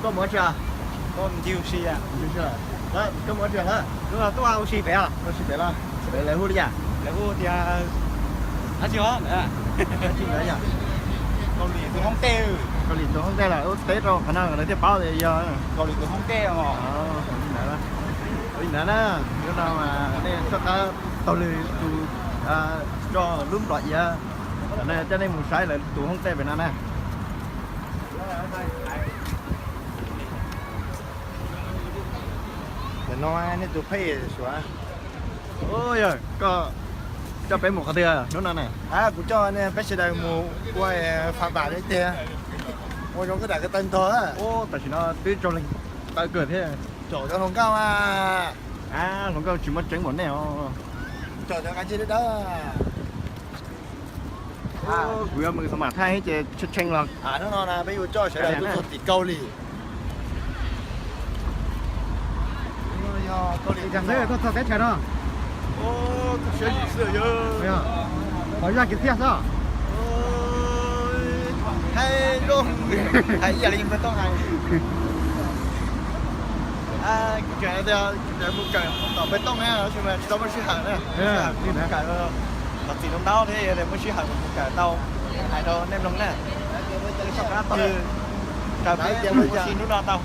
Koj mus ua tsi? Koj mus ua si? Koj mus ua si lawm? Tuaj ua si pem. Ua si pem los? Pem lawv hu li cas? Lawv hu tias dab tsi os? Dab tsi ntawd yom? Kaus Lim tus hoob tej. Kaus Lim tus hoob tej los ua teb rau qhov no lawv thiaj paub tias yog Kaus Lim tus hoob tej os. Li ntawd na, hnub no nej soj qab taug lw tus tso lub nplom iav, coj nej mus saib lawv tus hoob tej pem no na. Ntawm no nej tus pheej suav. Yog koj coj peb mus qhov twg hnub no na? Kuv coj peb sawv daws mus ua fas vam li tiag, ua zoo koj dam ko taw ntog. Tam sim no twb tsaug leej taw kawg thiab. Caum cov hluas nkauj a. Hluas nkauj tsis muaj tseeb npaum nej os. Caum cov nqaij dawb dawb. Kuv yuav mus xav mam thaij ces tshee tshee los. Hnub no na peb yuav coj sawv daws tuaj txog tim Kaus Lim. Tuaj txog teb chaws no. Siab zim xwb yog. Qhov zaj kwv txhiaj xwb. Hais zoo, hais ib yam li Npawg Tooj hais. Kuv tseem tias kuv tseem mus kawm tom Npawg Tooj na, tab sis mas tsis tau muaj sij hawm na. Kawm los txim rau ntaub thiab, yog tias muaj sij hawm kuv kawm tau hais rau nej mloog na. Soj qab taug lw raws peb ua si hnub no tau.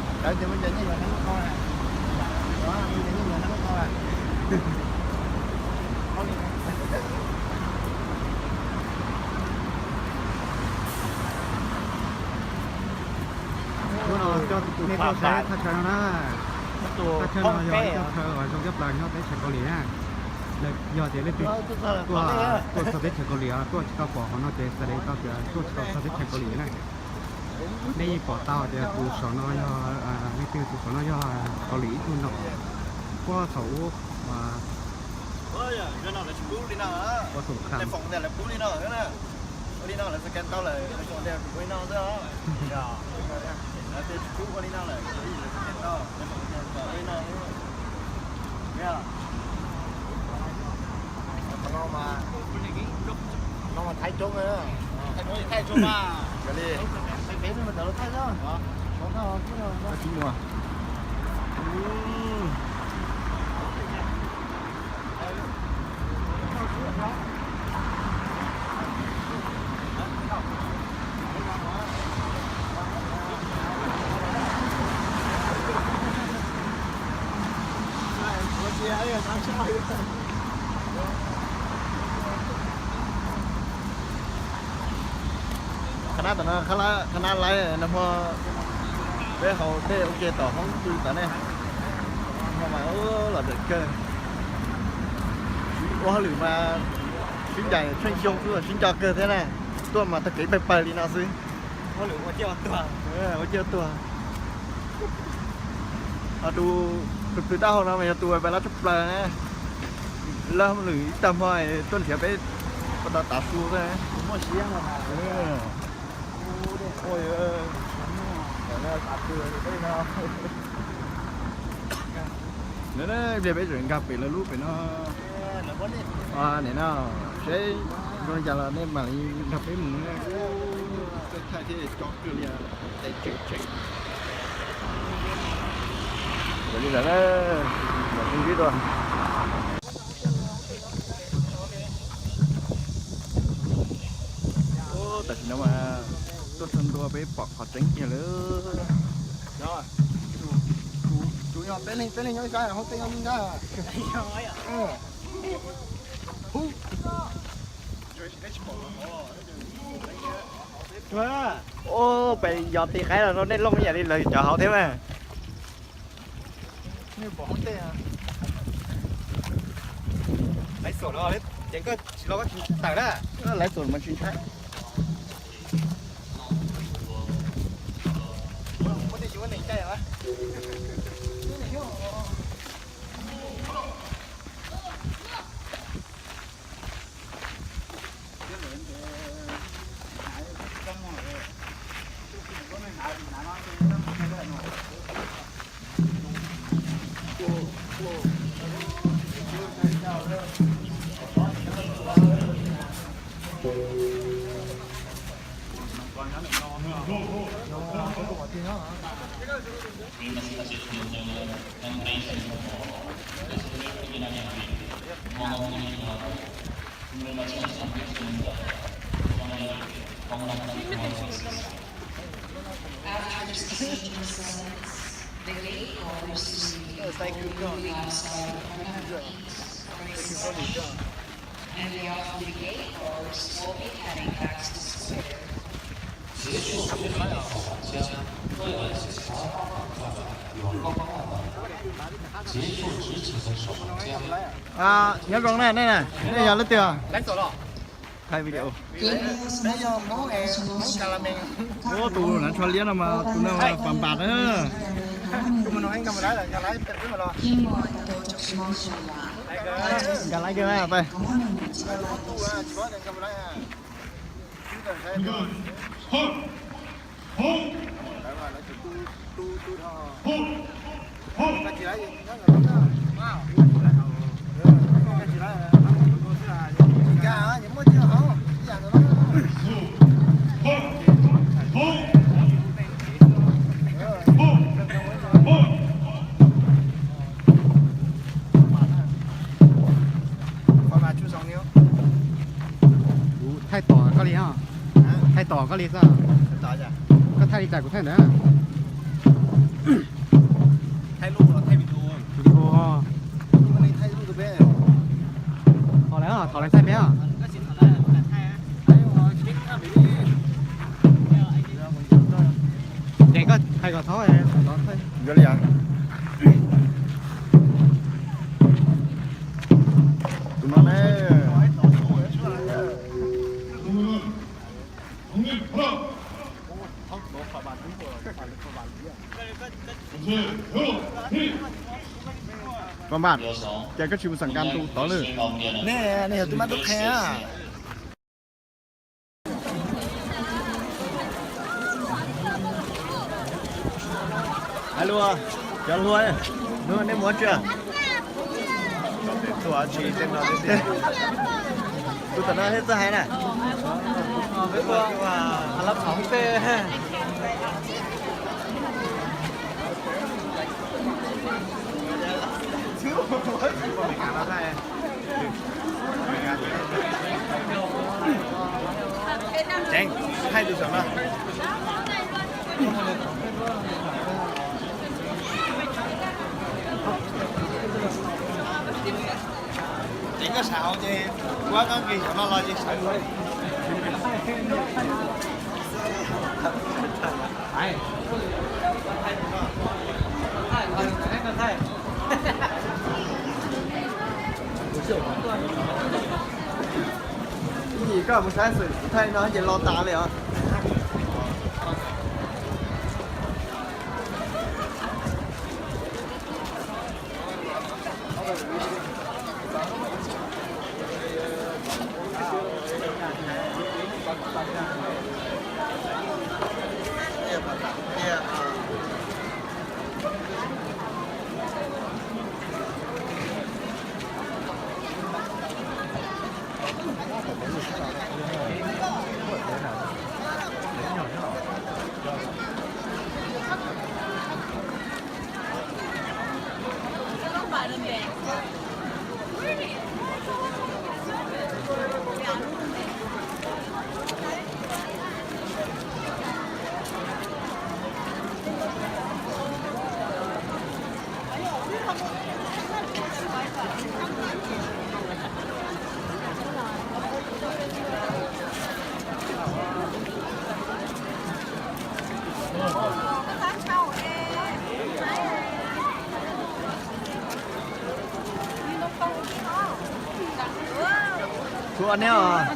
Hnub no coj nej tuaj saib thaj chaw no na. Thaj chaw no yog ib thaj chaw uas zoo tshaj plaws nyob teb chaws Kaus Lim na. Yog tias leej twg tuaj, tuaj txog teb chaws Kaus Lim, tuaj tsis tau pom qhov no ces xav li tau tias tuaj tsis tau txog teb chaws Kaus Lim na. Nej yeej pom tau tias tus saum no yog, leej twg tus saum no yog Kaus Lim ib tug nom puag thaum ub, ua xum kham. Ua li no lawv scan tau lawm, ua li no xwb. Lawv tias tsis pub ua li no lawm, lawv scan tau, lawv ua li no. Qhov no mas, no mas thaij coob na. Thaij coob, thaij coob mas. Yog li. Thaij coob mas. Qhab nab tom no, qhab nab laib no, peb haus dej ua ke tom hoob pw tom nej. Hmo mas los dawm kawg. Ua hauj lwm mas sib ncaim tsheej xyoo xwb los sib nco kawg thiab na. Tuaj mas tag kev pawg pawg li no xwb. Ua ciaj tuag. Tus, tus taub hau no mas yog tus uas pab lab tshaj plaws na. Lab hauj lwm ib tag hmo tuaj nrhiav peb puas tau tav su xwb. Ib pliag peb tseem nkag pem lawv lub pem no. Nim no seb zoo li cas los nej mam li nrog peb mus. Thaij thiab co kawg li. Ua li lawm na, los sib ntsib dua. Tam sim no mas tuaj txog ntua peb pom qhov tseeb kiag lawm. Tus yog peb leeg, peb leeg nyob ib sab, hauv tej nyob ib sab. Ub, pem yos ti qaib los rau nej looj ib yam li lawv cov hauv thiab mas. Ces koj tsis los koj tsis tawm na. Lawv tuaj mas tsis ntshai. Muaj tej yuav neeg caij os. After the stage performance, the gate callers will be outside the front gate for a session, and the after the gate callers will be heading back to the square. 结束最后一道返乡，未来检查方向调整，有关方向。结束执勤的首航家。 Nyob zoo na, nej na, nej yog leej twg? Thaij video. Ua tus hnav tsho liab no mas tus no Pas Npas na. Nkag laiv kiag na, pais. Kuv thaij tom koj li os. Thaij tom koj li xwb. Koj thaij li cas kuv thaij ntawd. Video. Thov lawv, thov lawv thaij peb os. Ces koj hais kom thov, thov thaij. Tus no ne. Pas Npas, cas koj tsis mus xam kas tus tod lawm? Nej, nej yog tus mab tub qhe a. Hais lus, cov hluas, nej mus tsi? Tus tom no thiab txawj hais na. Tseev, thaij tus saum no. Tseev koj sawv hauv ces kuv koj nqis saum no los ces sawv. Ib yim koj mus saib xwm thaij no ces lo tas li os. Tshuav ob neb os.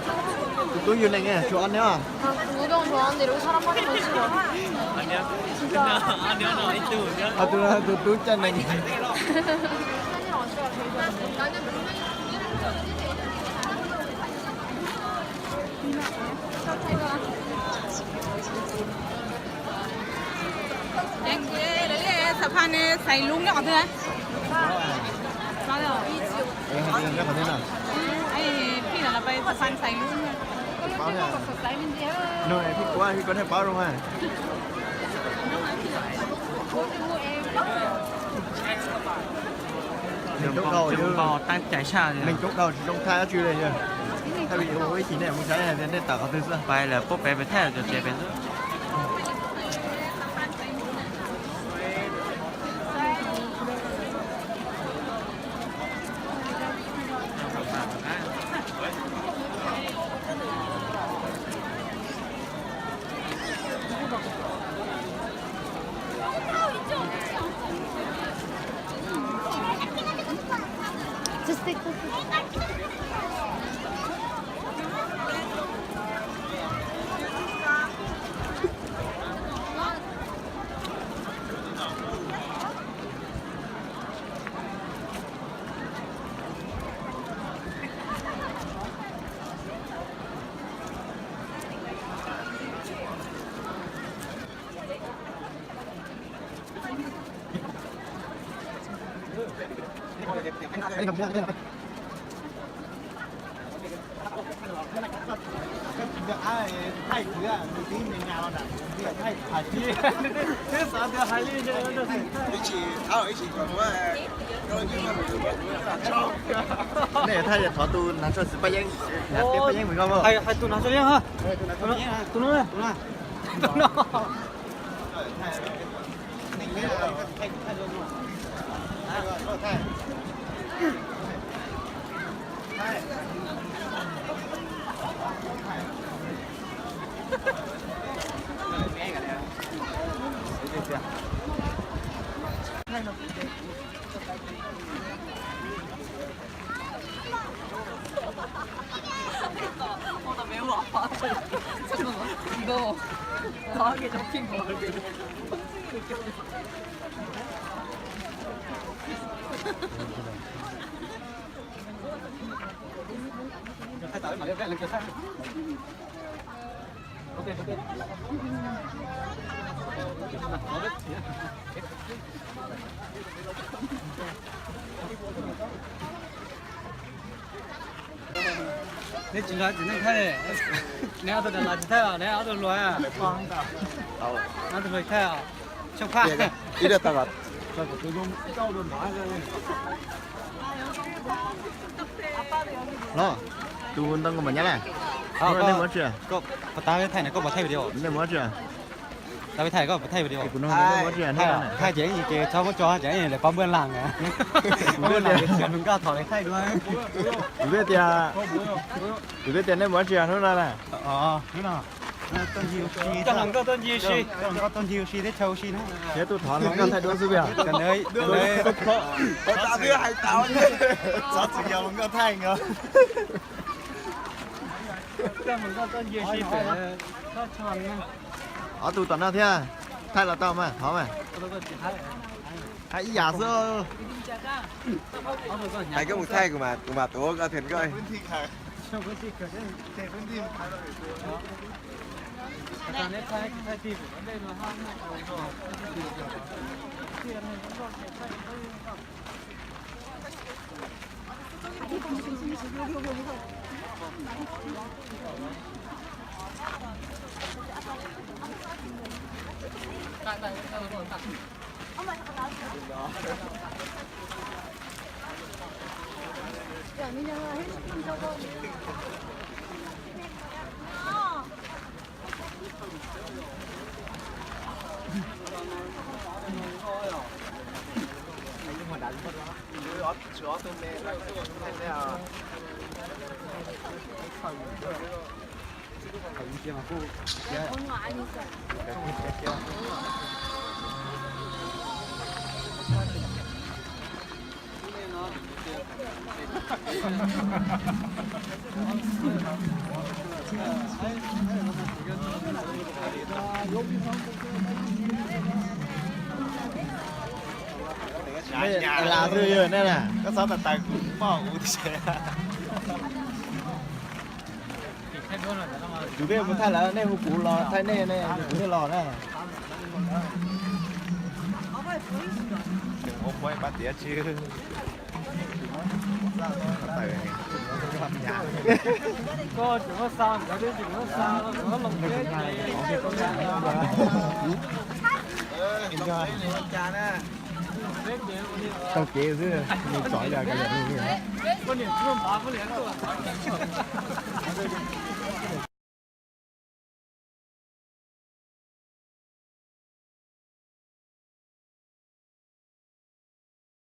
Tus tub yug neeg tshuav ob neb os. 아, tus, tus tub caij neeg. Xav phaj ne, xaiv lub nyob qhov twg? Phij no los xav phaj xaiv lub. Phij kuv, phij kuv nej paub zoo ha. Neeg coob dhau, neeg coob dhau tsis zoo thaij dab tsi li. Thaij video ib chim nej mus saib tias nej tawm qhov twg xwb. Pais lawm pub pem pem thaij cov tsev pem xwb. Nej thaij thov tus Nas Tshuaj Xwm Paj Yeeb, Nas Tshuaj Paj Yeeb, hais tus Nas Tshuaj Yeeb ha. Tus no, tus no. Neb tsis nrog txiv neej thaij, neb ob tug los tsis thaij os, neb ob tug hluas, ob tug hluas thaij os, tshooj phaj. Los, tus ntoo koj mam nyab lawm. Nej mus tsi? Koj puas thaij, koj puas thaij video? Nej mus tsi? Tau thaij, koj puas thaij video? Thaij ces ces txhob muab tso ces lawv pab npuaj las. Npuaj las, nkoj thov lawv thaij dua. Kuv tias, kuv tias nej mus tsi hnub no na? Coj hluas nkauj tuaj ncig ua si, coj hluas nkauj tuaj ncig ua si thiab chaw ua si na. Thiab tuaj thov hluas nkauj thaij duab xwb. Cov tsis yog hluas nkauj thaij os. Ob tug tom no thiab, thaij los tau mas, thov mas. Hais ib yam xwb. Hais koj mus thaij kuv mas, kuv mas tuav koj thiab koj. Las xwb nej na, koj txhob tawm tawm kuv pom kuv tias. Kuv twb mus thaij lawm, nej hu kuv los thaij nej ne, kuv thiaj los na. Tseem ua pab tiav tsis. Taug kev xwb, nws tsom yog kav liam li.